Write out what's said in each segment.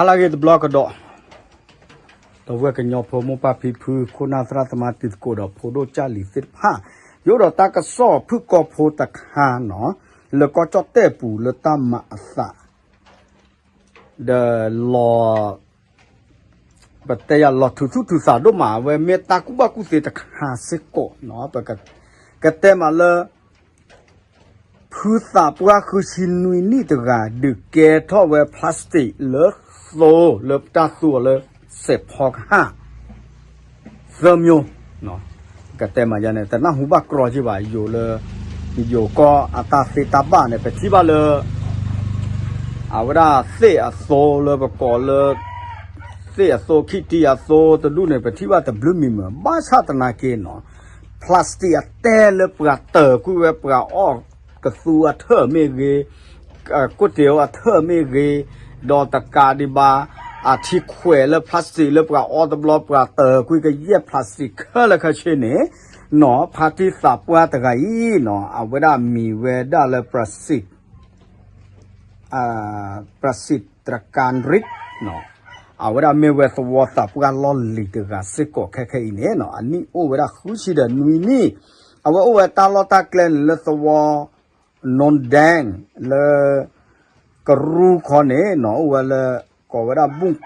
ဟါလၢအဂ့ၤတဘျီကဒီး, ဒီပုၢ်ဝဲၢ်ကညီဖိ မိၢ်ပၢ်ဖံဖု ခိၣ်နၢ်သရၣ်သမါ တံၤသကိးဒီးဖိဒိၣ်ကၢ်လံၤသ့ၣ်တဖၣ်, ယအိၣ်ဒီးတၢ်ကစီၣ်ဖုၣ်ကိာ်ဖိတခါနီၤ, လၢကီၢ်ကၠီၣ်တဲၣ်ပူၤလၢတၢ်မၤအသး ဒီးလီၤ ပတဲယၤလီၤထူးထူၣ်ထူးသးဒိၣ်မး အဝဲမ့ၢ်တၢ်ကူၣ်ဘၣ်ကူၣ်သ့တခါစ့ၢ်ကီးနီၤ, ပကတဲမးလၢ ဖုသးပှၢ်ဃုဆံနွံနံၣ်တဂၤ ဒုးကဲထီၣ်ဝဲ plastic လၢသိ လၢတၢ်သူအီၤလၢစဲးဖီကဟၣ် သၢမျိုး, ကတဲမးယၤန့ၣ် တနၢ်ဟူဘၣ်ကြီက့ဘၣ် ယိၤလၢ ယိၤကီၢ်အတၢ်သ့တၢ်ဘၣ်န့ၣ် ပထံၣ်ဘၣ်လၢ အဝဲဒၣ်သ့ၣ်အသိလၢပကိးလၢ သ့ၣ်အသိ ခံတံအသိတဒူၣ်န့ၣ် ပထံၣ်ဘၣ်တဘျုးမံၤမး ဘၣ်ဆၣ်သနာ်က့နီၤ plastic အတဲလၢပှၤတၢၤကွံာ်ဝဲ ပှၤအီၣ်ကသူအထၢၣ်မ့ၢ်ဂ့ၤ, ကိၣ်တ့ၤအီအထၢၣ်မ့ၢ်ဂ့ၤ, ဒီးတကးဒံးဘၣ် အထံခွဲးလၢ plastic လၢပှၤအီတဘျီ ပှၤတၢၤကွံာ်ကယဲၢ် plastic ခဲလၢာ်ခဲဆ့န့ၣ်နီၤ, ဖါတံၢ်သးပှၢ်တဂၤအံၤနီၤ အဝဲဒၣ်မံၤဝဲဒၣ်လၢ ပြစံး ပြစံးတြကၤရံး, အဝဲဒၣ်မ့ၢ်ဝဲသဝီသးပှၢ်လီၢ်လံၤတဂၤစ့ၢ်ကီး ခဲခဲအံၤန့ၣ်နီၤ အနံၣ်အိၣ်ဝဲဒၣ်ဃုဆံဒီးနွံနံၣ်, အဝဲအိၣ်ဝဲတၢ်လီၢ်တၢ်ကျဲန့ၣ်လၢသဝီ နီၣ်ဒဲၣ် လၢ ကရူၢ်ခီန့ၣ်နီၤ အိၣ်ဝဲလၢ ကိးဝဲဒၣ်ဘူၣ်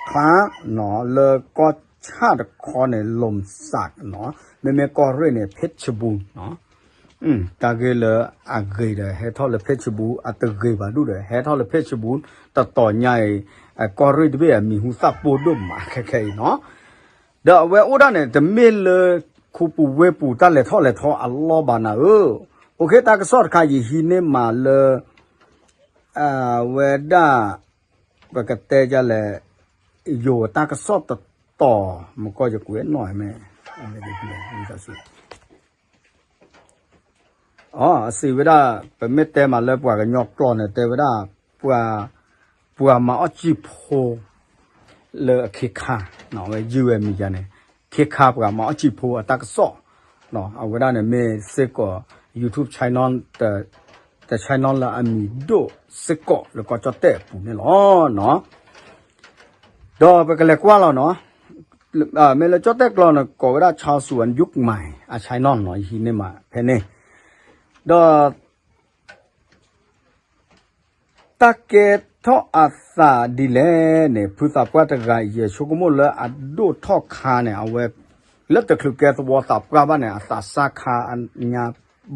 ဖျါနီၤ လၢကီၢ်ဆၣ်တခီန့ၣ် လီၣ်စးနီၤ မ့မ့ၢ်ကီၢ်ရ့ၣ်န့ၣ် ဖ့ၣ်စဘူၣ်နီၤ တၢ်ဂ့ၢ်လၢအဂ့ၤဒီး ဟဲထီၣ်လၢဖ့ၣ်စဘူၣ် အတဂ့ၤဘၣ်ဒူၣ်ဒီး ဟဲထီၣ်လၢဖ့ၣ်စဘူၣ် တတီၤညါအံၤ ကီၢ်ရ့ၣ်တဘ့ၣ်အမံၤဟူသၣ်ပိၢ်ဒိၣ်မးခဲခဲအံၤနီၤ ဒီးအဝဲအိၣ်ဒၣ်န့ၣ် တမ့ၢ်လၢခူပူၤဝ့ၢ်ပူၤတၢ်လဲၤထီၣ်လဲၤထီအလီၢ်ဘၣ်နၤဧၢ, အိၣ်ခ့တၢ်ကစီၣ်တခါ ယဟံးန့ၢ်မးလၢ အဝဲဒၣ် ပကတဲဒ်လဲၣ် ယိၤတၢ်ကစီၣ်တတီၤ မကီၢ်ယကွဲးနီၣ်မ့ၢ် အစံးဝဲဒၣ် ပမ့ၢ်တဲမးလၢပှၤကညီကျိာ်န့ၣ် တဲဝဲဒၣ် ပှၤ ပှၤမၤအီၣ်စံၣ်ဖိ လၢအခ့ခါ ဝဲယုၢ်ဝဲမံၤယါန့ၣ် ခ့ခါပှၤမၤအီၣ်စံၣ်ဖိအတၢ်ကစီၣ် အဝဲဒၣ်န့ၣ်မ့ၢ်စ့ၢ်ကီး YouTube channel တ channel လၢအမံၤဒိၣ်စ့ၢ်ကီးလၢကီၢ်ကၠီၣ်တဲၣ်အပူၤန့ၣ်လီၤ. ဒီးပကလဲၤကွၢ်လီၤနီၤ, မ့ၢ်လၢကၠီၣ်တဲၣ်ကျိာ်န့ၣ် ကိးဝဲဒၣ် ชาวสวนยุคใหม่ အ channel နီၤ ယဟံးန့ၢ်မးဖဲန့ၣ်, ဒီး တၢ်ကဲထီၣ်အသးဒ်လဲၣ်န့ၣ် ဖုသးပှၢ်တဂၤအံၤ ယဆိကမိၣ်လၢအဒိၣ်ထီၣ်ခါန့ၣ် အဝဲ လၢတချုးကဲသဝီသးပှၢ်ဘၣ်န့ၣ် အသးစၢ်ခါအညါ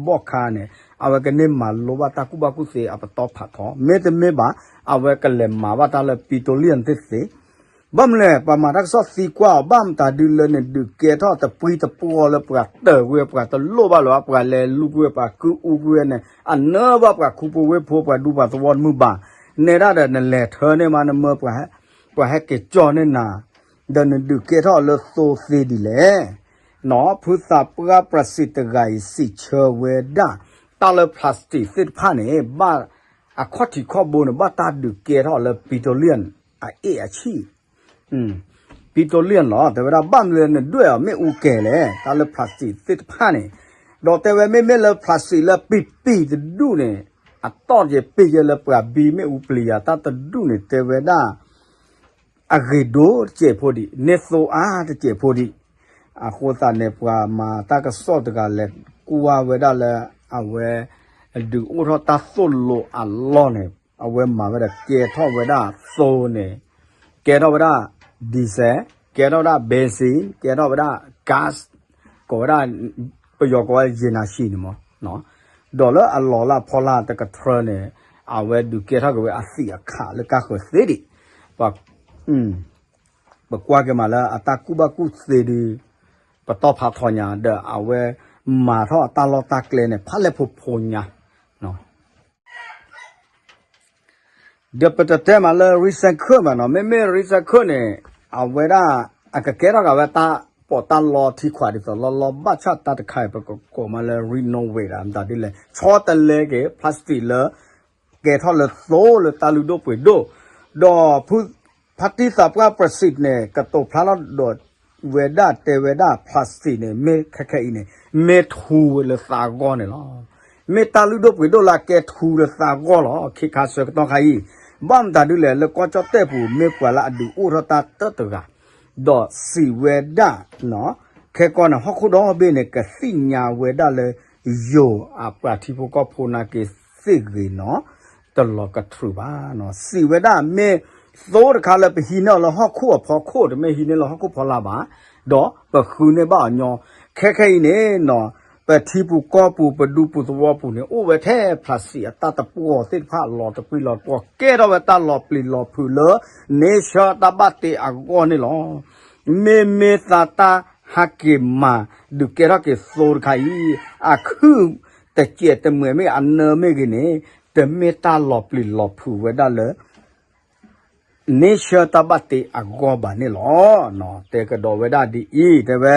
ဘီၣ်ခါန့ၣ် အဝဲကန့ၢ်မၤလိဘၣ်တၢ်ကူၣ်ဘၣ်ကူၣ်သ့အပတီၢ်ဖးထီ မ့တမ့ၢ်ဘၣ် အဝဲကလဲၤမၤဘၣ်တၢ်လၢ petroleum သ့ၣ်သ့ၣ် ဘၣ်မနုၤလဲၣ် ပှၤမၤတၢ်ကစီၣ်သံကွၢ်အီၤ ဘၣ်မတၤဒုလၢန့ၣ် ဒုးကဲထီၣ်တပှံတပှီၤလၢပှၤတၢၤကွံာ် ပှၤတလိၣ်ဘၣ်လၢၤ ပှၤလဲၤလူကွံာ် ပှၤကုၢ်အူကွံာ်န့ၣ် အနၢဘၣ်ပှၤခူဖိဝ့ၢ်ဖိ ပှၤဒူပှၤသဝီတမုာ်ဘၣ်, နဲဒၣ်ဒီးနလဲၤထၢန့ၢ်မး နမၢပှၤဟဲက့ၤကၠီန့ၢ်နၤ, ဒီးနဒုးကဲထီၣ်လၢသိသ့ဒ်လဲၣ်. နီၤ ဖုသးပှၢ်ပြစံးတဂၤအံၤ စံးဆၢဝဲဒၣ် တၢ်လၢ plastic သ့ၣ်တဖၣ်န့ၣ် ဘၣ်အခီၣ်ထံးခီၣ်ဘိန့ၣ် ဘၣ်တၢ်ဒုးကဲထီၣ်လၢ petroleum အအ့ၣ်အဆံၣ် petroleum လီၤ. တဲဝဲဒၣ်ဘၣ်မနုၤလၢနဒွဲၣ်အီၤမ့ၣ်အူကဲၤလဲၣ် တၢ်လၢ plastic သ့ၣ်တဖၣ်န့ၣ်, ဒီးတဲဝဲမ့မ့ၢ်လၢ plastic လၢပံပံတဒူၣ်န့ၣ် အတီၢ်ယပ့ၤယဲလၢပှၤဘံမ့ၣ်အူပျံၤယၤတၢ်တဒူၣ်န့ၣ် တဲဝဲဒၣ် အဂ့ၤဒိၣ်တစဲးဖိဒံး န့ၢ်သိအါတစဲးဖိဒံး, အဃိသတးန့ၣ် ပှၤမၤတၢ်ကစီၣ်တဂၤလဲၤကွၢ်ဝဲဒၣ်လၢ အဝဲ ဒုးအိၣ်ထီၣ်တၢ်သိၣ်လိအလီၢ်န့ၣ် အဝဲမၤဝဲဒၣ်ကဲထီၣ်ဝဲဒၣ်သိန့ၣ်, ကဲထီၣ်ဝဲဒၣ် diesel, ကဲထီၣ်ဝဲဒၣ် benzene, ကဲထီၣ်ဝဲဒၣ် gas, ကိးဝဲဒၣ် ပယီၤကိးဝဲ ယ့နၤၡံန့ၣ်မး, ဒီးလၢအလီၢ်လၢအဖီလာ်တကထြၢန့ၣ် အဝဲဒုးကဲထီၣ်က့ၤဝဲအသံးအခးလၢကါဃၢၤသ့ဒံး, ပကွၢ်က့ၤမးလၢအတၢ်ကူၣ်ဘၣ်ကူၣ်သ့ဒုး ပတီၢ်ဖးထီညါ ဒီးအဝဲမၤထီၣ်အတၢ်လီၢ်တၢ်ကျဲန့ၣ် ဖးလဲၢ်ဖိဖိညါ ဒီးပတတဲမးလၢ recycle မးနီၤ, မ့မ့ၢ် recycle န့ၣ် အဝဲဒၣ် အကကဲထီၣ်က့ၤဝဲတၢ်ပီးတၢ်လီထံခွးဒ်သိးလီၢ်လီၢ် ဘၣ်ဆၣ်တၢ်တခါအံၤ ပကကိးမးလၢ renovate မတၤဒ်လဲၣ် ဆီတလဲက့ၤ plastic လၢ ကဲထီၣ်လၢသိလၢတၢ်လုၢ်ဒိၣ်ပှ့ၤဒိၣ်, ဒီးဖု ဖါတံၢ်သးပှၢ် ပြစံး န့ၣ် ကတိၤဖျါထီၣ်ဒီးဝဲဒၣ်တဲဝဲဒၣ် plastic န့ၣ် မ့ၢ်ခဲခဲအံၤန့ၣ် မ့ၢ်ထူဝဲလၢသးဂီၢ်န့ၣ်လီၤ. မ့ၢ်တၢ်လုၢ်ဒိၣ်ပှ့ၤဒိၣ်လၢအကဲထူလၢသးဂီၢ်လီၤ. ခ့ခါဆၢကတီၢ်ခါအံၤ ဘၣ်မတၤဒုလဲၣ် လၢကီၢ်ကၠီၣ်တဲၣ်ပူၤ မ့ၢ်ပှၤလၢအဒုးအိၣ်ထီၣ်တၢ်တၢတဂၤ, ဒီးစံးဝဲဒၣ်, ခဲကီၢ်န့ၣ် ဟီၣ်ခိၣ်ဒီဘ့ၣ်န့ၣ် ကသ့ၣ်ညါဝဲဒၣ်လၢ ယိၤအပှၤထံဖိကီၢ်ဖိနာ်က့ၤသ့ၣ်ဂ့ၤနီၤ, တလီၤကထုးဘၣ်နီၤ. စံးဝဲဒၣ် မ့ၢ်သိတခါလၢပဟံးန့ၢ်အီၤလၢဟီၣ်ခိၣ်အဖီခိၣ် တမ့ၢ်ဟံးန့ၢ်လၢဟီၣ်ခိၣ်ဖီလာ်ဘၣ်, ဒီးပဃုန့ၢ်ဘၣ်အီၤညီ, ခဲခဲအံၤန့ၣ်နီၤ, ပထံပူၤကီၢ်ပူၤ ပဒူပူၤသဝီပူၤန့ၣ် အိၣ်ဝဲထဲဖျးစံးအတၢ်တပှီၢ်သ့ၣ်တဖၣ် လီၤတပှံၤလီၤတပှီၢ် ကဲထီၣ်ဝဲတၢ်လီၤပျံၤလီၤဖုးလၢ nature တၢ်ဘၣ်တ့အဂီၢ်န့ၣ်လီၤ. မ့မ့ၢ်သးတၢ်ဟးက့ၤမၤ ဒုးကဲထီၣ်က့ၤသိတခါအံၤ အခုၣ်တစဲးတမှဲးမ့ၢ်အနၢမ့ၢ်ဂ့ၤန့ၣ် တမ့ၢ်တၢ်လီၤပျံၤလီၤဖုးဝဲဒၣ်လၢ nature တၢ်ဘၣ်တ့အဂီၢ်ဘၣ်န့ၣ်လီၤ. တဲကဒီးဝဲဒၣ်ဒ်အံၤ တဲဝဲ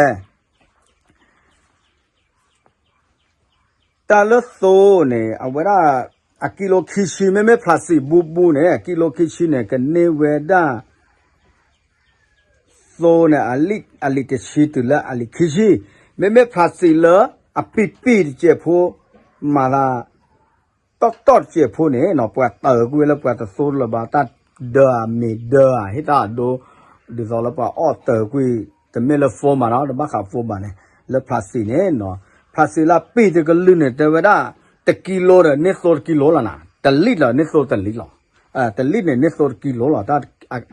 တၢ်လၢသိန့ၣ် အဝဲဒၣ် အကံလိခံဆံ မ့မ့ၢ်ဖျးစံးဘူးဘူးန့ၣ် အကံလိခံဆံန့ၣ် ကန့ၢ်ဝဲဒၣ် သိန့ၣ် အလံာ်တဆံတုၤလၢအလံာ်ခံဆံ, မ့မ့ၢ်ဖျးစံးလၢအပံၣ်ပံၣ်တစဲးဖိ မၤသး တီၢ်တီၢ်တစဲးဖိန့ၣ်နီၤ ပှၤတၢၤကွံာ်ဝဲလၢပှၤတသိလၢၤဘၣ် တၢ်ဒၢအမ့ၢ်ဒၢဧါ ဟ့ၣ်တၢ်အဒိ ဒ်သိးလၢပှၤအီၣ်တၢၤကွံာ် တမ့ၢ်လၢ foam မးနီၤ တဘၣ်ဃး foam ဘၣ်န့ၣ် လၢဖျးစံးန့ၣ်နီၤ ဖျးစံးလၢအပံၣ်တကလုာ်န့ၣ် တဲဝဲဒၣ် တကံလိဒီးန့ၢ်သိတကံလိလီၤနၤ တလံၣ်လီၤန့ၢ်သိတလံၣ်လီၤ တလံၣ်န့ၣ်န့ၢ်သိတကံလိလီၤ တၢ်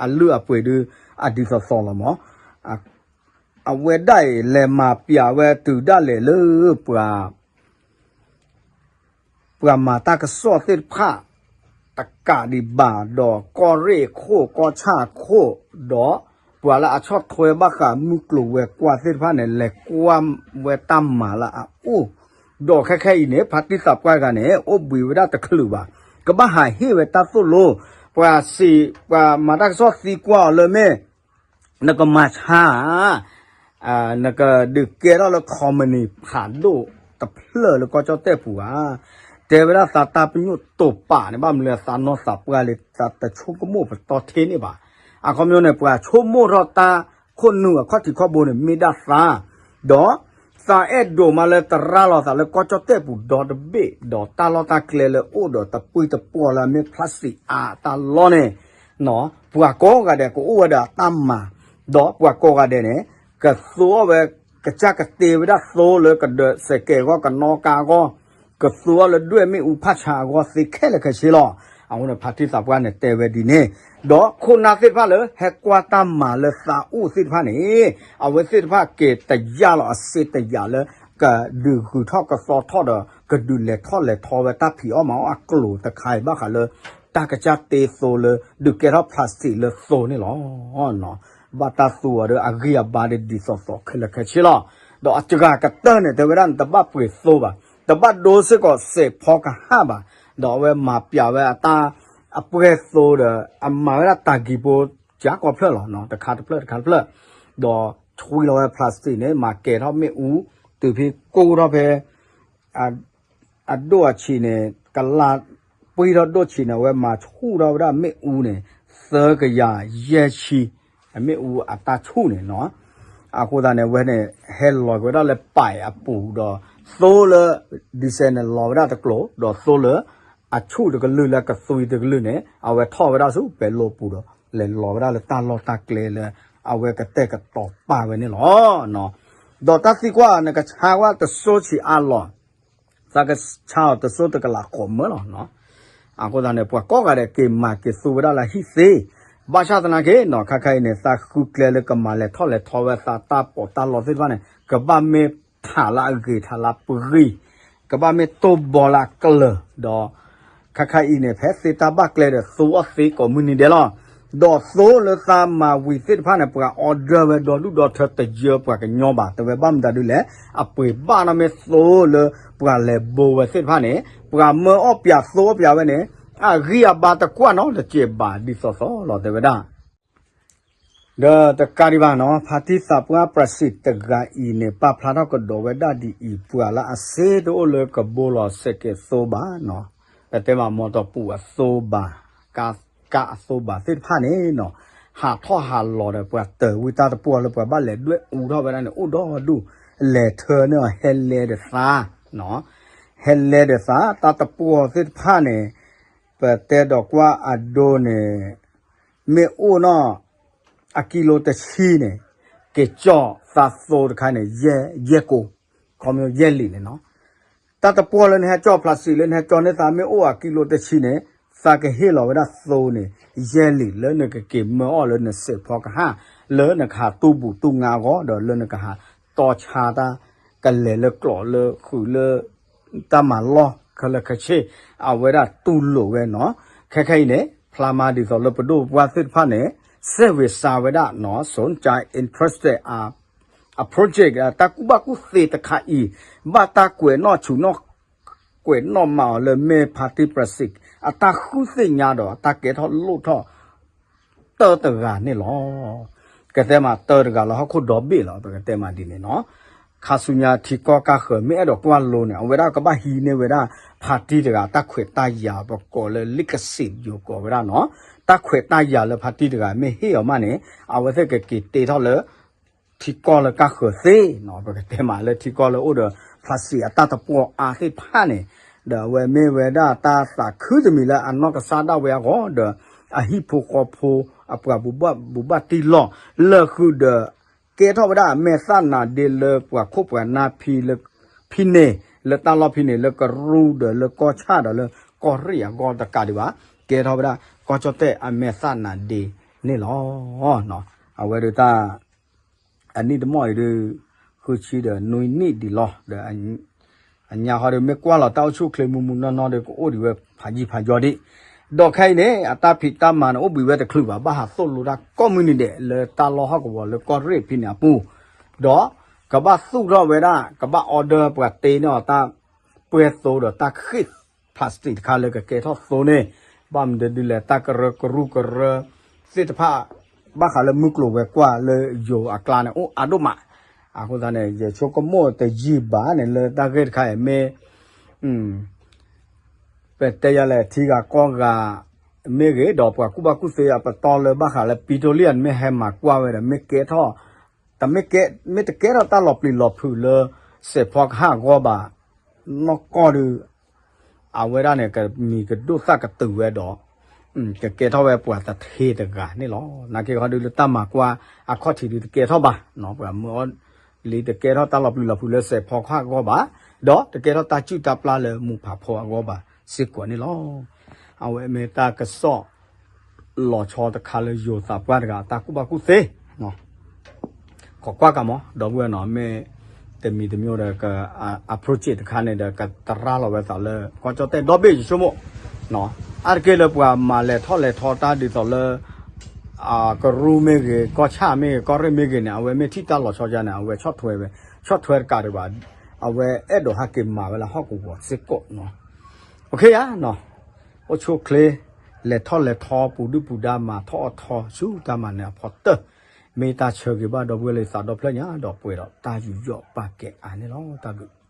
အလုၢ်အပှ့ၤဒုး အဒ်သိးသိးလီၤမး အဝဲဒၣ်အံၤ လဲၤမၤပျးဝဲတုၤဒၣ်လဲာ်လၢပှၤ ပှၤမၤတၢ်ကစီၣ်သ့ၣ်တဖၣ် တကးဒံးဘၣ်ဒီး ကီၢ်ရ့ၣ်အခိၣ် ကီၢ်ဆၣ်အခိၣ် ဒီးပှၤလၢအဆီၣ်ထွဲဘၣ်ဃးမုၢ်ကျိၤဝဲၤကွာ်သ့ၣ်တဖၣ်န့ၣ် လဲၤကွၢ်ဝဲတၢ်မၤလၢအအိၣ်, ဒီးခဲခဲအံၤန့ၣ် ဖါတံၢ်သးပှၢ်တဂၤန့ၣ် အိၣ်ဘှံးဝဲဒၣ်တချုးဘၣ်, ကဘၣ်ဟးဟ့ၣ်ဝဲတၢ်သိၣ်လိ, ပှၤစံး ပှၤမၤတၢ်ကစီၣ်သံကွၢ်အီၤလၢမ့ၢ် နကမၤဆါဧါ နကဒုးကဲထီၣ်လၢ company ဖးဒိၣ်တဖျၢၣ်လၢကီၢ်ကၠီၣ်တဲၣ်ပူၤဧါ, တဲဝဲဒၣ်သးတၢ်ပညိၣ်တိာ်ပာ်န့ၣ် ဘၣ်မနုၤသးနီၢ်သးပှၢ်လံ သးတဆိကမိၣ်ပတီၢ်ထဲန့ၣ်ဘၣ်. အခီပညီန့ၣ် ပှၤဆိကမိၣ်ထီၣ်တၢ်ခိၣ်နူာ်အခီၣ်ထံးခီၣ်ဘိန့ၣ် မ့ၢ်ဒၣ်သး, ဒီး သးအဲၣ်ဒိးမးလၢတရၤလီၤသးလၢကီၢ်ကၠီၣ်တဲၣ်ပူၤဒီတဘ့ၣ် ဒီးတၢ်လီၢ်တၢ်ကျဲလၢအိၣ်ဒီးတပှံတပှီၢ်လၢအမ့ၢ်ဖျါစံးအါအတၢ်လီၢ်န့ၣ် ပှၤကိးဂၤဒဲးကအိၣ်ဝဲဒီးအတၢ်မၤ, ဒီးပှၤကိးဂၤဒဲးန့ၣ် ကသိအီၣ်ဝဲ ကစၢ်ကတ့ဝဲဒၣ်သိလၢကဒၢးစဲးကဲးအဂီၢ် ကနီကါအဂီၢ်, ကသိအီၣ်လၢဒွဲၣ်မ့ၣ်အူဖးဆါအဂီၢ်သ့ခဲလၢာ်ခဲဆ့လီၤ. အဃိန့ၣ် ဖါတံၢ်သးပှၢ်န့ၣ်တဲဝဲဒ်န့ၣ်, ဒီးခိၣ်နၢ်သ့ၣ်တဖၣ်လၢဟဲကွၢ်တၢ်မၤလၢသးအိၣ်သ့ၣ်တဖၣ်န့ၣ် အဝဲသ့ၣ်တဖၣ်က့ၤတယာ်လီၤအစ့တယာ်လၢ ကဒုးဂုၤထီၣ်ကသီထီၣ်ဒီး ကဒုးလဲၤထီၣ်လဲၤထီဝဲတၢ်ဖံးအီၣ်မၤအီၣ်အကျိၤတခါအံၤဘၣ်ဃးလၢ တၢ်ကစၢ်တ့သိလၢ ဒုးကဲထီၣ်ဖျါစံးလၢသိန့ၣ်လီၤ. ဘၣ်တၢ်သူအီၤဒီးအဂံၢ်အဘါဒ်သိးသိးခဲလၢာ်ခဲဆ့လီၤ. ဒီးအစှၤကတၢၢ်န့ၣ် တဲဝဲဒၣ်န့ၣ် တဘၣ်ပှ့ၤသိဘၣ်, တဘၣ်ဒိစ့ၢ်ကီးစဲးဖီကဟၣ်ဘၣ်, ဒီးအဝဲမၤပျးဝဲအတၢ် အပှဲၤသိဒီး အမၤဝဲဒၣ်တၢ်ဂံၤဖိ ကၢ်ကီၢ်ဖျၢၣ်လီၤ, တခါတဖျၢၣ်တခါတဖျၢၣ်, ဒီးဆွံလီၤဝဲဖျါစံးန့ၣ် မၤကဲၤထီၣ်မ့ၣ်အူ, တုၤဖဲကိၢ်ထီၣ်ဖဲ အဒိၣ်အဆံးန့ၣ် ကလါပှံၢ်ထီၣ်ဒိၣ်ဆံးန့ၣ် အဝဲမၤဆူၣ်ထီၣ်ဝဲဒၣ်မ့ၣ်အူန့ၣ် သၢကယၤယဲၢ်ဆံ, အမ့ၣ်အူအတၢ်ဆူၣ်န့ၣ်နီၤ, အဃိသတးန့ၣ် အဝဲန့ၣ် ဟဲလီၤက့ၤဝဲဒၣ်လၢပၢၢ်အပူၤဒီး သိလၢ ဒံၣ်စဲးန့ၣ် လီၤဝဲဒၣ်တကျိၤ, ဒီးသိလၢ အဆူၣ်တကလုာ်လၢကသွံတကလုာ်န့ၣ် အဝဲထီၣ်ဝဲဒၣ်ဆူပဲၤလိပူၤဒီး လဲၤလီၤဝဲဒၣ်လၢတၢ်လီၢ်တၢ်ကျဲလၢ အဝဲကတဲာ်ကတီၤပာ်ဝဲန့ၣ်လီၤ. ဒီးတၢ်သံကွၢ် နကဆါဝဲတစိဆံးအါလီၤ, သးကဆါအီၤတစိတကလးဃိးမၢလီၤ. အဃိသတးန့ၣ် ပှၤကိးဂၤဒဲးက့ၤမၤက့ၤသူဝဲဒၣ်လၢဟံၣ်သ့, ဘၣ်ဆၣ်သနာ်က့နီၤ ခဲခါအံၤန့ၣ် သးဃုကျဲလၢကမၤလဲၤထီၣ်လဲၤထီဝဲသးတၢ်ပီးတၢ်လီသ့ၣ်တဖၣ်န့ၣ် ကဘၣ်မ့ၢ်ထးလၢအဂ့ၤထးလၢပဂံၢ်, ကဘၣ်မ့ၢ်တိၢ်ဘီလၢအကျၢၤ, ဒီး ခဲခါအံၤန့ၣ် ဖဲသ့တၢ်ဘၣ်ကျဲဒီး သိအီၣ်သ့ကိးမုၢ်နံၤဒဲးလီၤ. ဒီးသိလၢသးမၤဝံၤသ့ၣ်တဖၣ်န့ၣ် ပှၤ order ဝဲဒီဒူၣ်ဒီထၢတယၢပှၤကညီဘၣ်, တဲဝဲဘၣ်မတၤဒုလဲၣ်, အပှ့ၤဘၣ်နီၣ်မ့ၢ်သိလၢပှၤလဲၤဘိဝဲသ့ၣ်တဖၣ်န့ၣ် ပှၤမၢအီၣ်ပၠးသိအီၣ်ပၠးဝဲန့ၣ် အဂံၢ်အဘါတကွၢ်နီတစဲးဘၣ်ဒ်သိးသိးလီၤ တဲဝဲဒၣ် ဒီးတကးဒံးဘၣ်နီၤ ဖါတံၢ်သးပှၢ်ပြးစံးတဂၤအံၤန့ၣ် ပာ်ဖျါထီၣ်ကဒီးဝဲဒၣ်ဒ်အံၤ ပှၤလၢအစ့တအိၣ်လၢကဘိလီၤစဲးကဲးသိဘၣ်နီၤ, ပတဲမး မီတီပူၤအသိဘၣ်, ကါအသိဘၣ်သ့ၣ်တဖၣ်န့ၣ်နီၤ, ဟးထီၣ်ဟးလီၤဒီး ပှၤတၢၤဝံတၢ်တပှီၢ်လၢပှၤဘၣ်လဲၤဒွဲၣ်အူထီၣ်ဝဲဒၣ်န့ၣ် အိၣ်ဒီဒူၣ်, လဲၤထၢန့ၢ်အီၤ ဟဲလဲဒီးသး, ဟဲလဲဒီးသး တၢ်တပှီၢ်သ့ၣ်တဖၣ်န့ၣ် ပတဲဒီးကွၢ်အဒိန့ၣ် မ့ၢ်အိၣ်နီၢ် အကံလိတဆံန့ၣ် က့ၤကၠီၣ်သးသိတခါန့ၣ် ယဲၢ်ကိၢ်, ခီမ့ၢ်ယဲၢ်လံာ်န့ၣ်နီၤ. တၢ်တပှီၢ်လၢနဟဲကၠီၣ် plastic လၢနဟဲကၠီၣ်န့ၢ်သး မ့ၢ်အိၣ်အကံလိတဆံန့ၣ် သးကဟ့ၣ်လီၤဝဲဒၣ်သိန့ၣ် ယဲၢ်လံာ် လၢနကက့ၤမၢအီၣ်လၢနစဲးဖီကဟၣ် လၢနကဟးတူၢ်ဘူးတူၢ်ငါအဂီၢ် ဒီးလၢနကဟးတီဆါတၢ် ကလဲၤလၢကျိးလၢဃုာ်လၢ တၢ်မၤလီၢ်ခဲလၢာ်ခဲဆ့ အဝဲဒၣ်တူၢ်လိာ်ဝဲနီၤ. ခဲခဲအံၤန့ၣ် ဖျါမးဒ်သိးလၢပဒိၣ်ပပှၢ်သ့ၣ်တဖၣ်န့ၣ် စဲးဝ့ၤစါဝဲဒၣ်နီၤ စူၣ်ကၠါ interested အ အ project တၢ်ကူၣ်ဘၣ်ကူၣ်သ့တခါအံၤ ဘၣ်တၢ်ကွဲးနီၣ်ဆူၣ်နီၣ် ကွဲးနီၣ်မၤအီၤလၢမ့ၢ် party plastic အတၢ်ဃုသ့ၣ်ညါဒီးတၢ်ကဲထီၣ်လိၣ်ထီၣ် တၢတဂၤန့ၣ်လီၤ. ကတဲမးတၢတဂၤလၢဟီၣ်ခိၣ်ဒီဘ့ၣ်လီၤ ပကတဲမးဒ်န့ၣ်နီၤ. ခါဆူညါထံကီၢ်ကါဃၢၤမ့ၢ်အဲၣ်ဒိးကွၢ်လိန့ၣ် အဝဲဒၣ်ကဘၣ်ဟံးန့ၢ်ဝဲဒၣ် party တဂၤ တၢ်ခွဲးတၢ်ယာ် ပကိးလၢ လိခစံး ယိၤကိးဝဲဒၣ်နီၤ. တၢ်ခွဲးတၢ်ယာ်လၢ party တဂၤမ့ၢ်ဟ့ၣ်အီၤမးန့ၣ် အဝဲသ့ၣ်ကက့ၤတ့ထီၣ်လၢ ထံကီၢ်လၢကါဃၢၤသ့နီၤ ပကတဲမးလၢထံကီၢ်လၢအိၣ်ဒီး plastic အတၢ်တပှီၢ်အါသ့ၣ်တဖၣ်န့ၣ် ဒီးအဝဲမ့ၢ်ဝဲဒၣ်တၢ်သးခုတမံၤလၢအနီၢ်ကစၢ်ဒၣ်ဝဲအဂီၢ် ဒီးအဟံၣ်ဖိဃီဖိ အပှၤဘူးဘၣ်ဘူးဘၣ်တံၢ်လီၢ် လၢဃုာ်ဒီး ကဲထီၣ်ဝဲဒၣ်အမဲာ်သၣ်နါဒ့လၢပှၤခိၣ်ပှၤနၢ်ဖံလၢ ဖံန့ၣ် လၢတၢ်လီၢ်ဖံန့ၣ် လၢကရူၢ်ဒီးလၢကီၢ်ဆၣ်ဒီးလၢကီၢ်ရ့ၣ်အဂီၢ်တကးဒံးဘၣ် ကဲထီၣ်ဝဲဒၣ် ကီၢ်ကၠီၣ်တဲၣ်အမဲာ်သၣ်နါဒ့န့ၣ်လီၤ. အဝဲဒၣ်တၢ် အနံၣ်တမီၢ်အံၤဒုး ဃုဆံဒီးနွံနံၣ်ဒံးလီၤဒီး အညါဃီဒီး မ့ၢ်ကွၢ်လီၤတၢ်အိၣ်ဆူၣ်အိၣ်ချ့မုာ်မုာ်နီၢ်နီၢ်ဒီး ကအိၣ်ဒံးဝဲဖးယံာ်ဖးယီၤဒံး. ဒီးခဲအံၤန့ၣ် အတၢ်ဖံးတၢ်မၤန့ၣ် အိၣ်ဘှံးဝဲတချုးဘၣ် ဘၣ်ဟးသိၣ်လိတၢ်ကိးမုၢ်နံၤဒဲး လၢတၢ်လီၢ်ဟီၣ်ကဝီၤလၢကီၢ်ရ့ၣ်ဖံန့ၣ်အပူၤ, ဒီးကဘၣ်သူၣ်ထီၣ်ဝဲဒၣ် ကဘၣ် order ပှၤတ့န့ၢ်အီၤတၢ်ပှဲၤသိဒီးတၢ်ဃ့ၢ် plastic တခါလၢကကဲထီၣ်သိန့ၣ်, ဘၣ်မနုၤဒ်လဲၣ် တၢ်ကရၢကရူၢ်ကရၢသ့ၣ်တဖၣ် ဘၣ်ဃးလၢမုၢ်ကျိၤဝဲၤကွာ်လၢယိၤအကျါန့ၣ် အိၣ်အါဒိၣ်မး. အဃိသတးန့ၣ် ယဆိကမိၣ်တယံာ်ဘၣ်န့ၣ် လၢတၢ်ဂ့ၢ်တခါအံၤမ့ၢ် ပတဲယၤလဲၣ် ထံဂၤကီၢ်ဂၤမ့ၢ်ဂ့ၤ ဒီးပှၤကူၣ်ဘၣ်ကူၣ်သ့အပတီၢ်လၢဘၣ်ဃးလၢ petroleum မ့ၢ်ဟဲမၤကွၢ်ဝဲဒီး မ့ၢ်ကဲထီၣ် တမ့ၢ်ကဲ မ့ၢ်တကဲထီၣ်တၢ်လီၤပျံၤလီၤဖုးလၢ စဲးဖီကဟၣ်အဂီၢ်ဘၣ် နီၢ်ကီၢ်ဒုး အဝဲဒၣ်န့ၣ် ကမံၤကဒိၣ်သၣ်ကတုၤဝဲဒီး ကကဲထီၣ်ဝဲပှၤတထ့တဂၤန့ၣ်လီၤ. နာ်က့ခီဒုးလၢတၢ်မၤကွၢ်အခီၣ်ထံးဒုးတကဲထီၣ်ဘၣ်, ပှၤမၢအီၤလံတကဲထီၣ်တၢ်လီၤပျံၤလီၤဖုးလၢစဲးဖီကဟၣ်အဂီၢ်ဘၣ်, ဒီးတကဲထီၣ်တၢ်စုၣ်တၢ်ပျၢ်လၢမိၢ်ဖးဖီအဂီၢ်ဘၣ်စ့ၢ်ကီးန့ၣ်လီၤ. အဝဲမ့ၢ်တၢ်ကစီၣ် လီၤဆီတခါလၢယိၤသးပှၢ်တဂၤအတၢ်ကူၣ်ဘၣ်ကူၣ်သ့ ခိးကွၢ်ကမီၤ ဒီပုၢ်ဝဲၢ်နီၤ မ့ၢ်တမံၤတမံၤဒီး အ approach တခါန့ၣ်ဒီး ကတရၣ်လီၤဝဲသးလၢ ကီၢ်ကၠီၣ်တဲၣ်ဒီဘ့ၣ်ယဆိကမိၣ်, အါတက့ၢ်လၢပှၤမၤလဲၤထီၣ်လဲၤထီတၢ်ဒ်သိးလၢ ကရူၢ်မ့ၢ်ဂ့ၤ ကီၢ်ဆၣ်မ့ၢ်ဂ့ၤ ကီၢ်ရ့ၣ်မ့ၢ်ဂ့ၤန့ၣ် အဝဲမ့ၢ်ထံၣ်တၢ်လီၤဆီယါန့ၣ် အဝဲဆီၣ်ထွဲဝဲ, ဆီၣ်ထွဲတကးဒံးဘၣ်, အဝဲအဲၣ်ဒိးဟဲက့ၤမၤဝဲလၢဟီၣ်ကဝီၤစ့ၢ်ကီးနီၤ. အိၣ်ဆူၣ်အိၣ်ချ့ လဲၤထီၣ်လဲၤထီ ပူၤဒုၣ်ပူၤဒါ မၤထီၣ်အီၣ်ထီဆူတၢ်မၤနၢၤအဖီတၢၢ်, မ့ၢ်တၢ်ဆၢဂ့ၤဘၣ်ဒီပုၢ်ဝဲၢ်လၢသးဒီဖျၢၣ်ညါ ဒီးပှဲၤဒီးတၢ်ယူးယီၣ်ပာ်ကဲအါန့ၣ်လီၤ. တၢ်ဘျုး